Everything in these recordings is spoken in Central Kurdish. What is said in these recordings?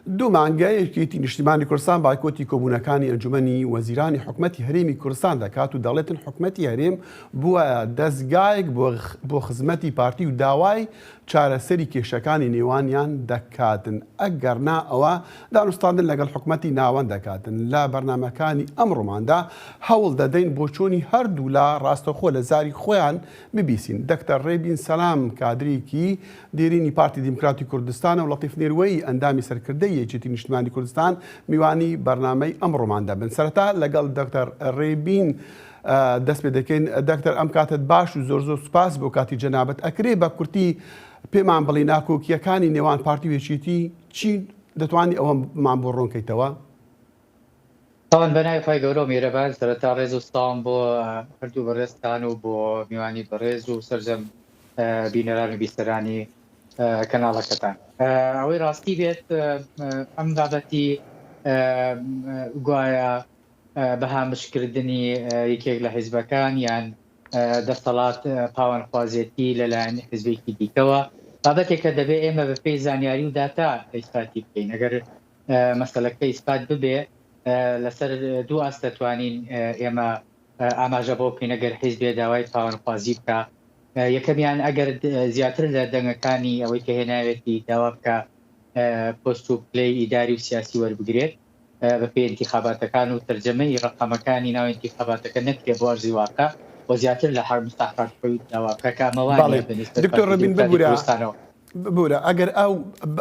دوو مانگە یەکێتی نیشتیمانی کوردستان بایکۆتی کۆبوونەکانی ئەنجومەنی وەزیرانی حکومەتی هەرێمی کوردستان دەکات و دەڵێتن حکومەتی هەرێم بووە دەزگایەک بۆ خزمەتی پارتی و داوای چارەسەری کێشەکانی نێوانیان دەکاتن ئەگەرنا ئەوە دانوستاندن لەگەڵ حکومەتی ناوەند دەکاتن لە بەرنامەکانی ئەمڕۆماندا هەوڵ دەدەین بۆچوونی هەردوولا ڕاستەوخۆ لە زاری خۆیان ببیسین دەکتەر ڕێبین سەلام کادرێکی دێرینی پارتی دیموکراتی کوردستانە و لەتیف نێروەیی ئەندامی سەرکردەی یەکێتی نیشتمانی کوردستان میوانی بەرنامەی ئەمڕۆمان دەبن. سەرەتا لەگەڵ دکتەر ڕێبین دەست پێ دەکەین. دکتەر ئەم کاتت باش و زۆر زۆر سوپاس بۆ کاتی جەنابت. ئەکرێ بە کورتی پێمان بڵێی ناکۆکییەکانی نێوان پارتی و یەکێتی چین؟ دەتوانی ئەوەمان بۆ ڕوون کەیتەوە؟ تاوان بە ناوی خوای گەورە و میهرەبان سەرەتا ڕێز و سڵاوم بۆ هەردوو بەڕێزتان و بۆ میوانی بەڕێز و سەرجەم بینەران و بیسەرانی کەناڵەکەتان. ئەوەی ڕاستی بێت ئەم بابەتی گوایە بە هامشکردنی یەکێک لە حیزبەکان یان دەسەڵات پاوانخوازێتی لەلایەن حیزبێکی دیکەوە بابەتێکە دەبێ ئێمە بەپێی زانیاری و داتا ئیسپاتی بکەین. ئەگەر مەسەلەکە ئیسپات ببێ لەسەر دوو ئاست دەتوانین ئێمە ئاماژە بۆ بکەین ئەگەر حیزبێ داوای پاوانخوازی بکا یەکەمیان ئەگەر زیاتر لە دەنگەکانی ئەوەی کە هێناوێتی داوا بکا پۆست و پلەی ئیداری و سیاسی وەربگرێت بە پێی ئینتیخاباتەکان و تەرجەمەی ڕەقەمەکانی ناو ئینتیخاباتەکە نەکرێ بۆ ئەرزی واقع و زیاتر لە حەر مستحقات خۆی داوا بکا کە ئەمە وا بەڵێ نییە بە نیسبەت دکتۆر پارتی ڕێبین دیموکراتی ببورە کوردستانەوە. ببورە ئەگەر ئەو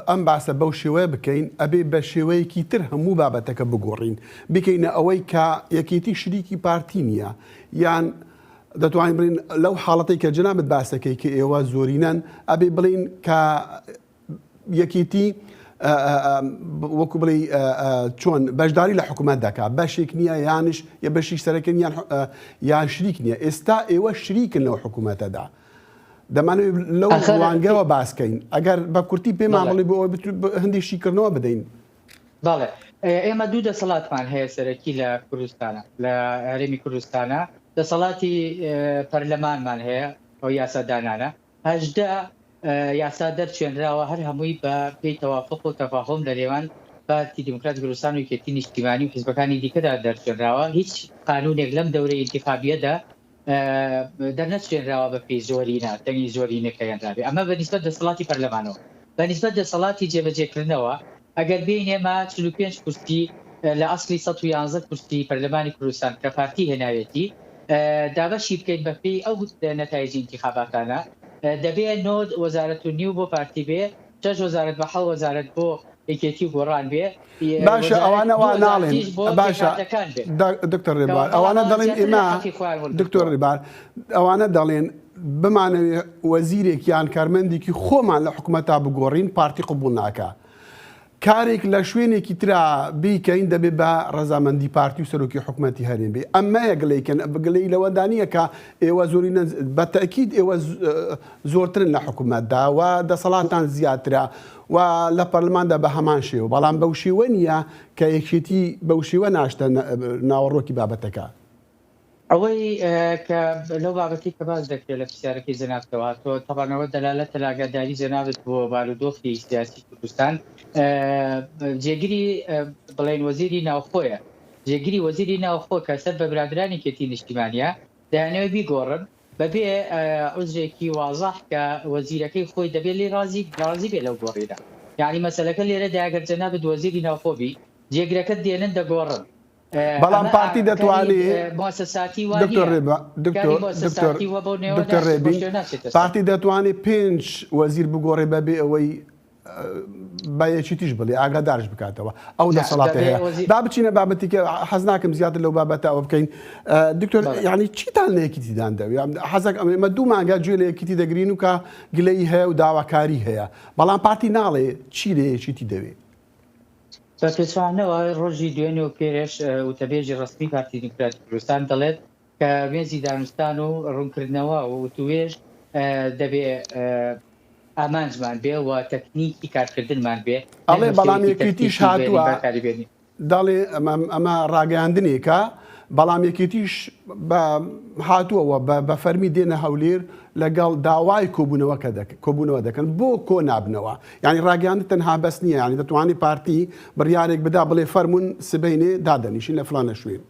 ئەم باسە بەو شێوەیە بکەین ئەبێ بە شێوەیەکی تر هەموو بابەتەکە بگۆڕین بیکەینە ئەوەی کە یەکێتی شریکی پارتی نییە یان دەتوانین بڵین لەو حاڵەتەی کە جەنابت باسەکەی کە ئێوە زۆرینەن ئەبێ بڵین کە یەکێتی وەکو بڵێ چۆن بەشداری لە حکوومەت دەکات بەشێک نییە یانش یە بەشی سەرەکەن یان یان شریک نییە ئێستا ئێوە شریکن لەو حکوومەتەدا دەمانەوێت لەو ڕوانگەوە باس کەین ئەگەر بە کورتی پێمان بڵێ بۆ ئەوەی هەندێک شیکردنەوە بدەین. بەڵێ ئێمە دوو دەسەڵاتمان هەیە سەرەکی لە کوردستانە لە هەرێمی کوردستانە دەسەڵاتی پەرلەمانمان هەیە ئەو یاسادانانە 18 یاسا دەرچێنراوە هەر هەمووی بە پێی تەوافق و تەفاهۆم لە نێوان پارتی دیموکراتی کوردستان و یەکێتی نیشتیمانی و حیزبەکانی دیکەدا دەرچێنراوە هیچ قانونێک لەم دەورەی ئینتیخابیەدا دەرنەچێنراوە بە پێی زۆرینە دەنگی زۆرینە کە هێنرابێ ئەمە بە نیسبەت دەسەڵاتی پەرلەمانەوە بە نیسبەت دەسەڵاتی جێبەجێکردنەوە ئەگەر بێین ئێمە 45 کورسی لە ئەسڵی 111 کورسی پەرلەمانی کوردستان کە پارتی هێناوێتی دابەشی بکەین بە پێی ئەو نەتایجی ئینتیخاباتانە دەبێ نۆ وەزارەت و نیو بۆ پارتی بێ شەش وەزارەت بە حەو وەزارەت بۆ یەکێتی و گۆڕان بێ باشە ئەوانە وا ناڵێن باشە دکتۆر ڕێبوار ئەوانە دەڵێن ئێمە دکتۆر ڕێبار ئەوانە دەڵێن بمانەوێ وەزیرێک یان کارمەندێکی خۆمان لە حکوومەتا بگۆڕین پارتی قبول ناکە کارێک لە شوێنێکی ترا بیکەین دەبێ بە ڕەزامەندی پارتی و سەرۆکی حکومەتی هەرێم بێ ئەمەیە گلەیکەن گلەی لەوەدا نییە کە ئێوە زۆرینە بە تەئکید ئێوە زۆرترن لە حکومەتدا و دەسەڵاتتان زیاترە و لە پەرلەماندا بە هەمان شێوە بەڵام بەو شێوە نییە کە یەکێتی بەو شێوە ناشتە ناوەڕۆکی بابەتەکە. ئەوەی کە لەو بابەتەی کە باس دەکرێت لە پرسیارەکەی جەنابتەوە هاتووە، تەبعەن ئەوە دەلالەتە لە ئاگاداری جەنابت بۆ بارودۆخی سیاسی کوردستان، جێگری بڵێین وەزیری ناوخۆیە، جێگری وەزیری ناوخۆ کە سەر بە برادرانی یەکێتی نیشتیمانیە، دەیانەوێت بیگۆڕن بەبێ عوزرێکی وازح کە وەزیرەکەی خۆی دەبێت لێی ڕازی ڕازی بێت لەو گۆڕینە. یانی مەسەلەکە لێرەدایە گەر جەنابت وەزیری ناوخۆ بی جێگرەکەت دێنن دەگۆڕن. بەڵام پارتی دەتوانێ دکتۆر ڕێبا دکتۆر دکتۆر دکتۆر ڕێبین پارتی دەتوانێ پێنج وەزیر بگۆڕێ بەبێ ئەوەی بە یەکیتیش بڵێ ئاگادارش بکاتەوە ئەو دەسەڵاتە هەیە با بچینە بابەتی کە حەز ناکەم زیاتر لەو بابەتە ئەوە بکەین دکتۆر یعنی چیتان لە یەکیتیدان دەوێ حەزەک ئەمە دوو مانگە گوێ لە یەکیتی دەگرین و کە گلەیی هەیە و داواکاری هەیە بەڵام پارتی ناڵێ چی لە یەکیتی دەوێ بە پێچەوانەوە ڕۆژی دوێنێ و پێرێش وتەبێژی ڕەسمی پارتی دیموکراتی کوردستان دەڵێت کە مێزی دانوستان و ڕوونکردنەوە و وتووێژ دەبێ ئامانجمان بێ و تەکنیکی کارکردنمان بێ ئەڵێ بەڵام یەکێتیش هاتووە دەڵێ ئەمە ڕاگەیاندنێکە. بەڵام یەکێتیش بە هاتووە و بە فەرمی دێنە هەولێر لەگەڵ داوای کۆبوونەوە کە کۆبوونەوە دەکەن بۆ کۆ نابنەوە یعنی ڕاگەیاندن تەنها بەس نییە یعنی دەتوانێت پارتی بڕیارێک بدا بڵێ فەرمونون سبەینێ دادەنیشین لە فلانە شوێن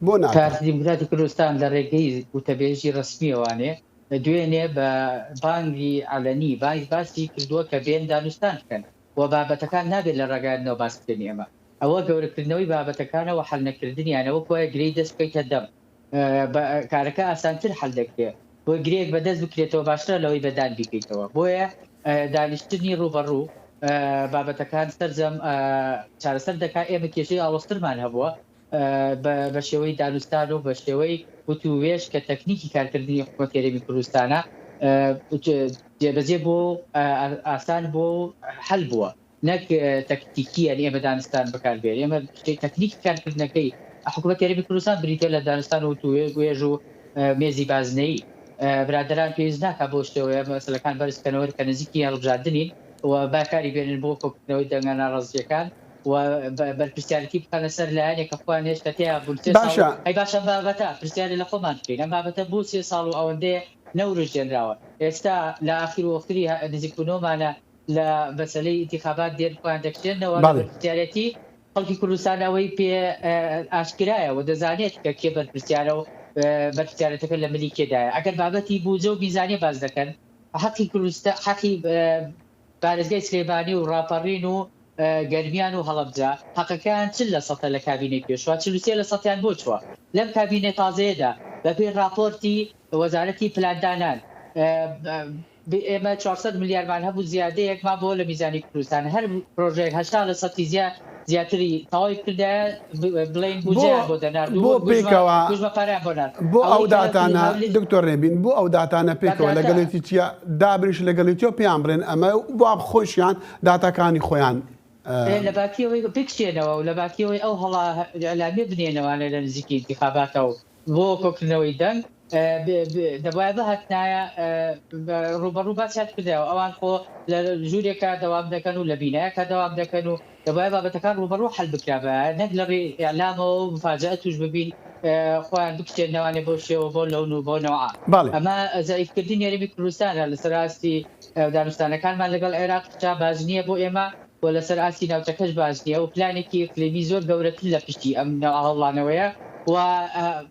بۆ ناکەن؟ پارتی دیموکراتی کوردستان لە ڕێگەی وتەبێژی ڕەسمییەوانێ دوێنێ بە بانگی عەلەنی باسی کردووە کە بێن دانوستان بکەن و بابەتەکان نابێت لە ڕاگەیاندنەوە باس بکەین ئێمە ئەوە گەورەکردنەوەی بابەتەکانە و حەل نەکردنیانە وەک وایە گرێی دەست بکەیتە دەم بە کارەکە ئاسانتر حەل دەکرێت بۆ گرێیەک بە دەست بکرێتەوە باشترە لەوەی بە دان بیکەیتەوە بۆیە دانیشتنی ڕووبەڕوو بابەتەکان سەرجەم چارەسەر دەکات ئێمە کێشەی ئاڵۆزترمان هەبووە بە شێوەی دانوستان و بە شێوەی وتووێژ کە تەکنیکی کارکردنی حکوومەتی هەرێمی کوردستانە جێبەجێ بۆ ئاسان بۆ حەل بووە نەک تەکتیکی یانی ئێمە دانوستان بەکار بێنین ئێمە تەکنیکی کارکردنەکەی حکوومەتی هەرێمی کوردستان بریتیە لە دانوستان و وتووێژ و مێزی بازنەیی برادەران پێویست ناکات بەو شێوەیە مەسەلەکان بەرز بکەنەوە کە نزیکی هەڵبژاردنین و باکاری بێنن بۆ کۆکردنەوەی دەنگە ناڕازییەکان و بەرپرسیارێتی بخەنە سەر لایەنێک کە خۆیان هێشتا تێیا بوون سێ ساڵ باشە ئەی باشە ئەم بابەتە پرسیارێ لە خۆمان بکەین ئەم بابەتە بۆ سێ ساڵ و ئەوەندەیە نەوروژێنراوە ئێستا لە ئاخیر وەختری نزیکبوونەوەمانە لە مەسەلەی ئینتیخابات دێن خۆیان دەکشێنەوە لە بەڵێ. بەرپرسیارێتی خەڵکی کوردستان ئەوەی پێ ئاشکرایە و دەزانێت کە کێ بەرپرسیارە و بەرپرسیارێتەکە لە ملی کێدایە ئەگەر بابەتی بوجە و میزانیە باس دەکەن حەقی کوردستان حەقی پارێزگای سلێمانی و ڕاپەڕین و گەرمیان و هەڵەبجە حەقەکەیان 40 لە سەتە لە کابینەی پێشوە 43 لە سەتیان بۆ چوە لەم کابینە تازەیەدا بەپێی ڕاپۆرتی وەزارەتی پلاندانان ئێمە 400 ملیارمان هەبوو زیادەیەک مابۆوە لە میزانی کوردستان هەر پرۆژەیەک 80 لە سەتی زیا زیاتری تەواوی بکردایە بڵێین بۆ بودجەیان بۆ دەنارد بۆ و گوژمە پێکەوە گوژمە پارەیان بۆ نارد بۆ ئەو ئەوەی کە لە داتانە هەولێر دکتۆر رێبین بۆ ئەو داتانە بە پێکەوە داتا لەگەڵێتی چیا دابنیشن لەگەڵێتی و پێیان بڵێن ئەمە و با خۆشیان داتاکانی خۆیان لە باتی ئەوەی بکشێنەوە و لە باتی ئەوەی ئەو هەڵا ئیعلامیە بنێنەوانە لە نزیکی ئینتیخاباتە و بۆ کۆکردنەوەی دەنگ دەبوایە بهاتنایە ڕووبەڕوو باسیان بکردایەوە ئەوان خۆ لە ژوورێکا دەوام دەکەن و لە بینایەکا دەوام دەکەن و دەبوایە بابەتەکان ڕووبەڕوو حەل بکرابایە نەک لە ڕێی ئیعلامەوە و مفاجەئە تووش ببین خۆیان بکشێننەوانێ بەو شێوە بەو لەون و بەو نەوعە بەڵێ. ئەمە زەعیفکردنی هەرێمی کوردستانە لەسەر ئاستی دانوستانەکانمان لەگەڵ عێراق شا باش نییە بۆ ئێمە و لەسەر ئاستی ناوچەکەش باش نییە و پلانێکی ئیقلیمی زۆر گەورەتر لە پشتی ئەم نەوعە هەوڵانەوەیە و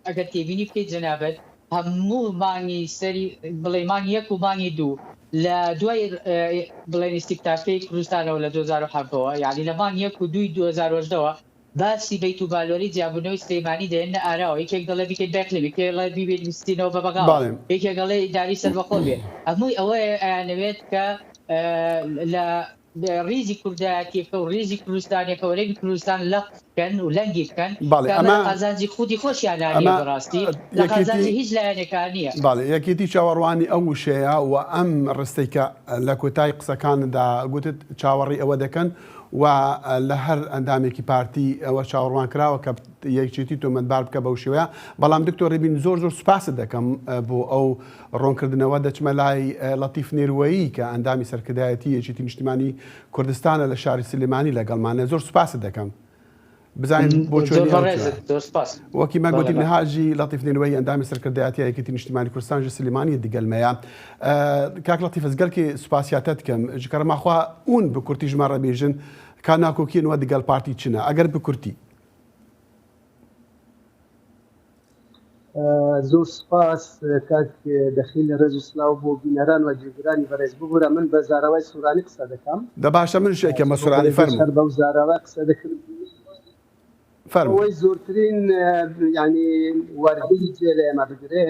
ئەگەر تێبینی بکەیت جەنابت هەموو مانگی سەری بڵێ مانگی یەک و مانگی دوو لە دوای بڵێن ئیستیکتافەی کوردستانەوە لە 2017 ەوە یعنی لە مانگی یەک و دووی 2018 ەوە باسی بەیت و بالۆری جیابوونەوەی سلەیمانی دەێننە ئاراوە یەکێک دەڵێ بیکەین بە ئیقلیم یەکێک دەڵێ بیبینستینەوە بە بەغاوە بەڵێ. یەکێک دەڵێ ئیداری سەربەخۆ بێ هەمووی ئەوەیە ئەیانەوێت کە لە ڕیزی کوردایەتیەکە و ڕیزی کوردستانیەکە و رێگی کوردستان لەق بکەن و لەنگی بکەن بەڵێ کە ئەمە ئەمە لە قازانجی خودی خۆشیانا نیە ئەمە بەڕاستی لە یەکێتی قازانجی هیچ لایەنێکا نیە. بەڵێ یەکێتی چاوەڕوانی ئەو وشەیە و ئەم ڕستەی کە لە کۆتای قسەکانتدا گوتت چاوەڕێی ئەوە دەکەن و لە هەر ئەندامێکی پارتی ئەوە چاوەڕوان کراوە کە یەکێتی تۆمەتبار بکە بەو شێوەیە بەڵام دکتۆر ڕێبین زۆر زۆر سوپاست دەکەم بۆ ئەو ڕۆنکردنەوە دەچمە لای لەتیف نێروەیی کە ئەندامی سەرکردایەتی یەکێتی نیشتیمانی کوردستانە لە شاری سلێمانی لەگەڵمانە زۆر سوپاست دەکەم بزانین بۆ زۆر چۆنی ئەو بەڕێزت چوە زۆر سپاس وەکی مە بەڵێ گوتی بەڵێ. نهاژی لەتیف نێروەیی ئەندامی سەرکردایەتی یەکێتی نیشتیمانی کوردستان ژ سلێمانی دگەلمەیە کاک لەتیف ez gelkê spasiya te dikim ji kerema xwe hûn bi kurtî ji me re bêjin ka nakokiyên we digel partî çi ne eger bi kurtî. زۆر سوپاس کاک دەخیل ڕێز و سلاو بۆ بینەران و گوێگرانی بەڕێز ببورە من بە زاراوای سورانی قسە دەکەم دە باشە منش ئەیکەمە چونکە سورانی بەڕێزیش فەرموو. هەر بەو زاراوە قسە دەکرد فەرموو. ئەوەی زۆرترین یعنی وەرگری جێ لە ئێمە بگرێ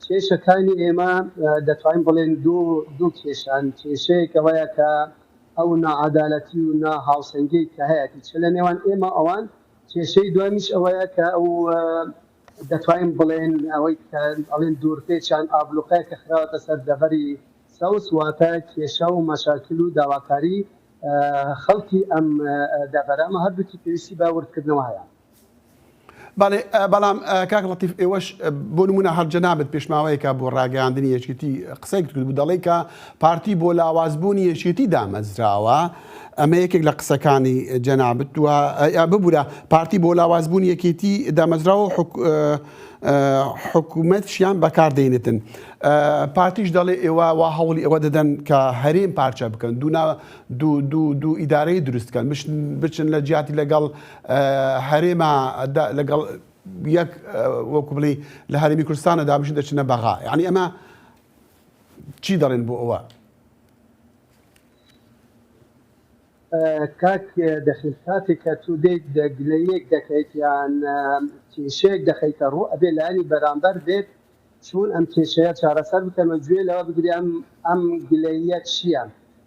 کێشەکانی ئێمە دەتوانین بڵێن دوو دوو کێشان کێشەیەک ئەوەیە کە ئەو ناعەدالەتی و نا هاوسەنگی کە هەیەتی چ لە نێوان ئێمە ئەوان کێشەی دومیش ئەوەیە کە ئەو دەتوانین بڵێن ئەوەی کە ئەڵێن دوورپێچ یان ئابلوقەیە کە خراوەتە سەر دەڤەری سەوز واتە کێشە و مەشاکل و داواکاری خەڵکی ئەم دەڤەرە ئەمە هەردووکی پێویستی بە وردکردنەوە هەیە. بەڵێ بەڵام کاک لەتیف ئێوەش بۆ نمونە هەر جەنابت پێشماوەیەکە بۆ ڕاگەیاندنی یەکێتی قسەی کرد بوو دەڵێ کە پارتی بۆ لاوازبوونی یەکێتی دامەزراوە. ئەمە یەکێک لە قسەکانی جەنابت و ببورە پارتی بۆ لاوازبوونی یەکێتی دامەزراوە حکوومەتشیان بەکاردێنێتن. پارتیش دەڵێ ئێوە وا هەوڵی ئەوە دەدەن کە هەرێم پارچە بکەن دوو دوو دوو دوو ئیدارەی دروست بکەن بچن لە جیاتی لەگەڵ هەرێمە لەگەڵ یەک وەکو بڵێ لە هەرێمی کوردستانە دابشن دەچنە بەغا یعنی ئەمە چی دەڵێن بۆ ئەوە؟ کاک دەخیل کاتێک کە تو دێیت گلەییەک دەکەیت یان کێشەیەک دەخەیتە ڕوو ئەبێ لایەنی بەرامبەر بێت چون ئەم کێشەیە چارەسەر بکەن و گوێ لەوە بگری ئەم ئەم گلەییە چییە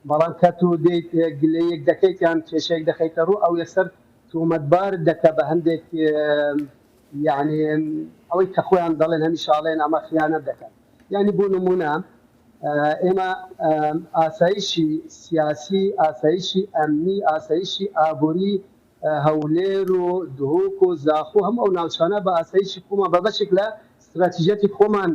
بەڵام کە تو دێیت گلەیەک دەکەیت یان کێشەیەک دەخەیتە ڕوو ئەو یەکسەر تۆمەتبارت دەکا بە هەندێک یعنی ئەوەی کە خۆیان دەڵێن هەمیشە ئەڵێن ئەمە خیانەت دەکەن یعنی بۆ نمونە ئێمە ئاسایشی سیاسی، ئاسایشی ئەمنی، ئاسایشی ئابووری هەولێر و دهۆک و زاخۆ هەموو ئەو ناوچانە بە ئاسایشی خۆمان بە بەشێک لە ستراتیژیەتی خۆمان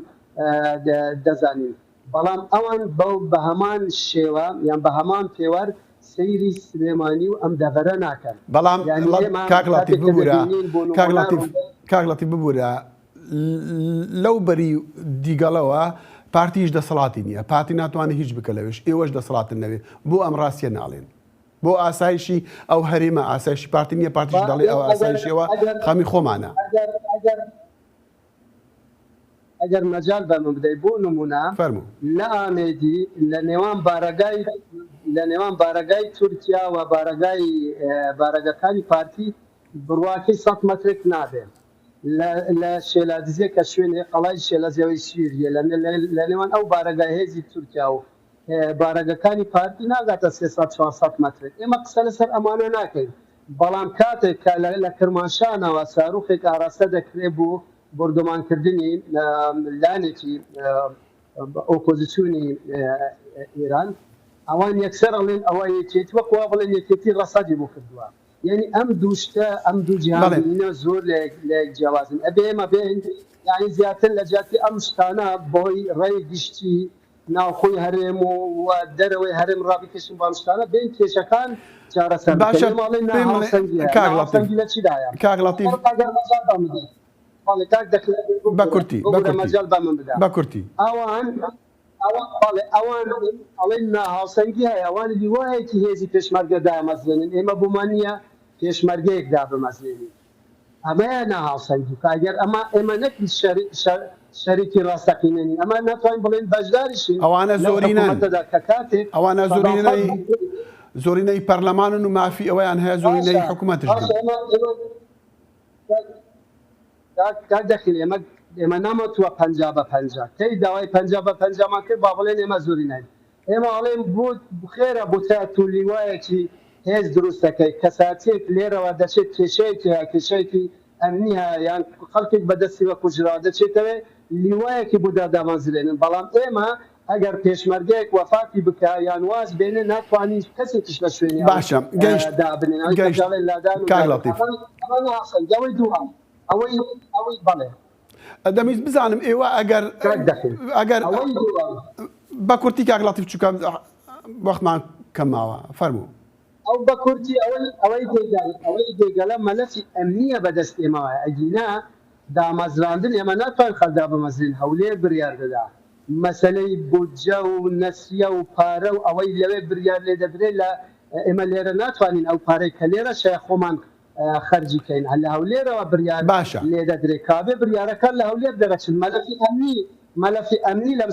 دەزانین، بەڵام ئەوان بە هەمان شێوە یان بە هەمان پێوەر سەیری سلێمانی و ئەم دەڤەرە ناکەن. بەڵام یانی ئێمە کاک لەتیف کاتێک کە ببورە دەبینین بۆ کاک نموونە لەتیف کاک لەتیف ببورە لەو بەری دیگەڵەوە پارتیش دەسەڵاتی نییە پارتی ناتوانێت هیچ بکە لەوێش ئێوەش دەسەڵاتن لەوێ بۆ ئەم ڕاستیە ناڵێن بۆ ئاسایشی ئەو هەرێمە ئاسایشی پارتی نییە پارتیش دەڵێ ئەو ئاسایشیەوە خەمی خۆمانە. ئەگەر مەجال بە من بدەی بۆ نمونە فەرموو. لە ئامێدی لە نێوان بارەگای لە نێوان بارەگای تورکیا و بارەگای بارەگەکانی پارتی بڕواکەی سەد مەترێک نابێ. لە لە شێلادزێ کە شوێنێ قەڵای شێلەزێوەی سویریە لە لە نێوان ئەو بارەگای هێزی تورکیا و بارەگەکانی پارتی ناگاتە 300 400 مەترێک ئێمە قسە لەسەر ئەمانە ناکەین بەڵام کاتێک کە لە کرمانشانەوە ساروخێک ئاراستە دەکرێ بۆ بۆردومانکردنی لانێکی ئۆپۆزیسیۆنی ئێران ئەوان یەکسەر ئەڵێن ئەوە یەکێتی وەک وا بڵێن یەکێتی ڕەسەدی بۆ کردووە یانی ئەم دوو شتە ئەم دوو بەڵێ. جیهانبینینە زۆر لە یەک لە یەک جیاوازن ئەبێ ئێمە بێین یانی زیاتر لە جیاتی ئەم شتانە بەهۆی ڕای گشتی ناوخۆی هەرێم و و دەرەوەی هەرێم ڕابکێشین بۆ ئەم شتانە بێین کێشەکان چارەسەر بکەین باشە ئێمە ئەڵێین پێم بڵێ ناهاوسەنگی هەیە کاک لەتیف ناهاوسەنگی لە چیدایە کاک لەتیف ئەگەر ئەگەر مەجال بە من بدەیت بەڵێ کاک دەخیل ئەگەر بە ببورە کورتی بە ببورە کورتی مەجال بە من بدە بە کورتی ئەوان ئەوان بەڵێ ئەوان ئەڵێن ناهاوسەنگی هەیە، ئەوان لیوایەکی هێزی پێشمەرگە دامەزرێنن، ئێمە بۆمان نییە پێشمەرگەیەک دابمەزرێنین، ئەمەیە ناهاوسەنگی، کە ئەگەر ئەمە ئێمە نەک شەریکی ڕاستەقینە نین، ئەمە ناتوانین بڵێین بەشداریشین ئەوانە لەو زۆرینەن، حکوومەتەدا کە کاتێک ئەوانە سەداسەد زۆرینەی زۆرینەی پەرلەمانن و مافی ئەوەیان هەیە زۆرینەی باشە حکوومەتش بن. باشە ئێمە ئێمە کاک کاک دەخیل ئێمە ئێمە نامەتووە 50 بە 50 کەی داوای 50 بە پەنجامان کرد با بڵێن ئێمە زۆرینەین ئێمە ئەڵێن بۆ خێرە بۆ تا تو لیوایەکی هێز دروست دەکەی کەساتیەک لێرەوە دەچێت کێشەیەکی هەیە کێشەیەکی ئەمنی هەیە یان خەڵکێک بە دەستیوە کوژراوە دەچێتەوێ لیوایەکی بۆ دادامەزرێنن بەڵام ئێمە ئەگەر پێشمەرگەیەک وەفاتی بکا یان واز بێنێ ناتوانین کەسێکیش لە شوێنی ئەو باشە گەیشت دابنێن ئەوەی کە گەیشت دەڵێن لادان و کاک دانان لەتیف. ئەمە ئەمە ناهاوسەنگی ئەوەی دووهەم ئەوەی ئەوەی بەڵێ. دەمویست بزانم ئێوە ئەگەر کاک دەخیل ئەگەر ئەوەی دووهەم. بە کورتی کاک لەتیف چونکە وەختمان کەم ماوە فەرموو. ئەو بە کورتی ئەوەی ئەوەی دێگەل ئەوەی دێگەلە مەلەفی ئەمنییە بە دەست ئێمەوەیە ئەگینا دامەزراندن ئێمە ناتوانین خەڵک دابمەزرێن هەولێر بریار دەدا مەسەلەی بودجە و نەسیە و پارە و ئەوەی لەوێ بریار لێ دەدرێ لە ئێمە لێرە ناتوانین ئەو پارەی کە لێرەش هەیە خۆمان خەرجی کەین لە هەولێرەوە بریار باشە. لێ دەدرێ کابێ بریارەکان لە هەولێر دەرەچن مەلەفی ئەمنی مەلەفی ئەمنی لەم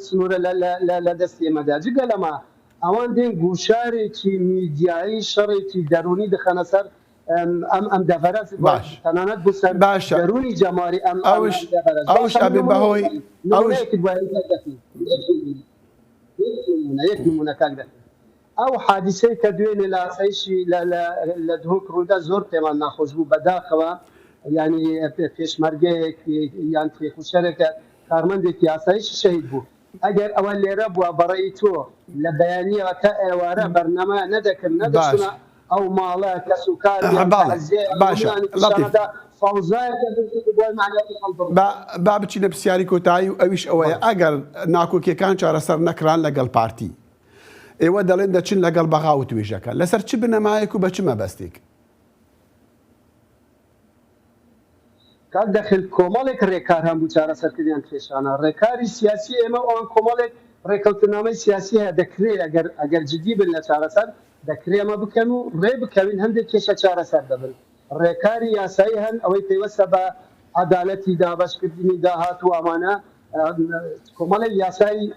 سنوورە لە لە لە دەستی ئێمەدا جگە لەمە ئەوان دێن گوشارێکی میدیایی شەڕێکی دەروونی دەخەنە سەر ئەم ئەم دەڤەرە باش تەنانەت بۆ سەر باشە دەروونی جەماوەری ئەم ئەم ئەوش ئەم دەڤەرەش ئەوش باشە من ئەبێ نموونەیەک بەهۆی بەم ئەوش نموونەیەکت بۆ هێنم کاک دەخیل یەک نموونە یەک نموونە یەک نموونە کاک دەخیل ئەو حادیسەی کە دوێنێ لە ئاسایشی لە لە لە دهۆک ڕوویدا زۆر پێمان ناخۆش بوو بەداخەوە یانی پێشمەرگەیەک یان تێکوشەرێکە کارمەندێکی ئاسایشی شەهید بوو ئەگەر ئەوە لێرە بووە بەڕەئی تۆ لە بەیانیەوە تا ئێوارە بەرنامەیان نەدەکرد باش نەدەچونە ئەو ماڵە کەس و کاریان بەڵێ تەعزیەیان باشە هەموویانی لەتیف پیشانەدا فەوزایەکە دروست بۆی مەعنەوی هەڵبڕن. با با بچینە پرسیاری کۆتایی و ئەویش ئەوەیە بەڵێ. ئەگەر ناکۆکیەکان چارەسەر نەکران لەگەڵ پارتی. ئێوە دەڵێن دەچن لەگەڵ بەغا وتوێژەکە لەسەر چ بنەمایەک و بە چ مەبەستێک؟ کاک دەخیل کۆمەڵێک رێکار هەن بو چارەسەرکردنی ئەم کێشانە، رێکاری سیاسی ئێمە و ئەوان کۆمەڵێک رێکەوتنامەی سیاسی هەیە دەکرێ ئەگەر ئەگەر جدی بن لە چارەسەر دەکرێ ئەمە بکەن و رێ بکەوین هەندێک کێشە چارەسەر دەبن. رێکاری یاسایی هەن ئەوەی پەیوەستە بە عەدالەتی دابەشکردنی داهات و ئەمانە کۆمەڵێک یاسای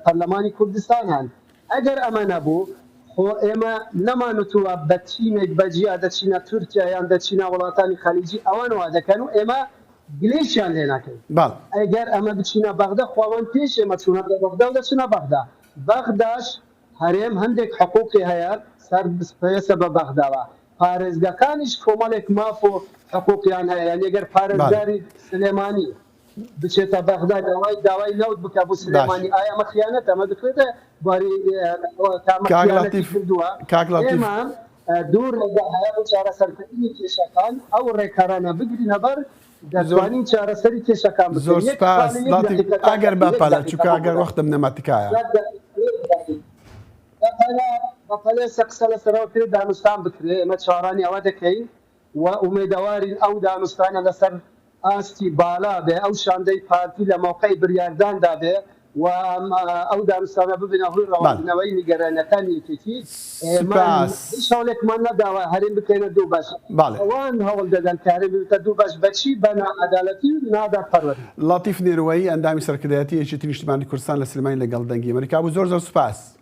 پەرلەمانی کوردستان هەن ئەگەر ئەمە نەبوو خۆ ئێمە نەمانوتووە بە تیمێک بە جیا دەچینە تورکیا یان دەچینە وڵاتانی خەلیجی ئەوان وا دەکەن و ئێمە گلەیشیان لێ ناکەین ئەگەر ئەمە بچینە بەغدا خۆ ئەوان پێش ئێمە چوونەتە بەغدا و دەچنە بەغدا بەغداش هەرێم هەندێک حقوقی هەیە سەر پەیوەستە بە بەغداوە پارێزگاکانیش کۆمەڵێک ماف و حقوقیان هەیە یانی گەر پارێزگاری سلێمانی بچێتە بەغدا داوای داوای نەوت بکە بۆ سلێمانی ئایا ئەمە خیانەتە ئەمە دەکرێتە بواری کە ئەمە خیانەتی کردووە ئێمە دوو ڕێگا هەیە بۆ چارەسەرکردنی کێشەکان ئەو ڕێکارانە بگرینە بەر دەتوانین چارەسەری کێشەکان بکەین زۆر سپاس ئەگەر بە پەلە چونکە ئەگەر وەختم نەما تکایە بەپەلە قسە لەسەرەوە کرێت دانوستان بکرێ ئێمە چاوەڕانی ئەوە دەکەین و ئومێدەوارین ئەو دانوستانە لەسەر ئاستی بالا بێ، ئەو شاندەی پارتی لە مەوقعی بریارداندا بێ و ئەو دانوستانە ببنە هۆی ڕەواندنەوەی نیگەرانیەکانی یەکێتی. ئێمە هیچ هەوڵێکمان نەداوە هەرێم بکەینە دوو بەش، ئەوان هەوڵ دەدەن کە هەرێم ببێتە دوو بەش، بە چی؟ بە ناعەدالەتی و نادادپەروەری. لەتیف نێروەیی، ئەندامی سەرکردایەتی یەکێتی نیشتیمانی کوردستان لە سلێمانی لەگەڵ دەنگی ئەمەریکا بوو. زۆر زۆر سوپاس.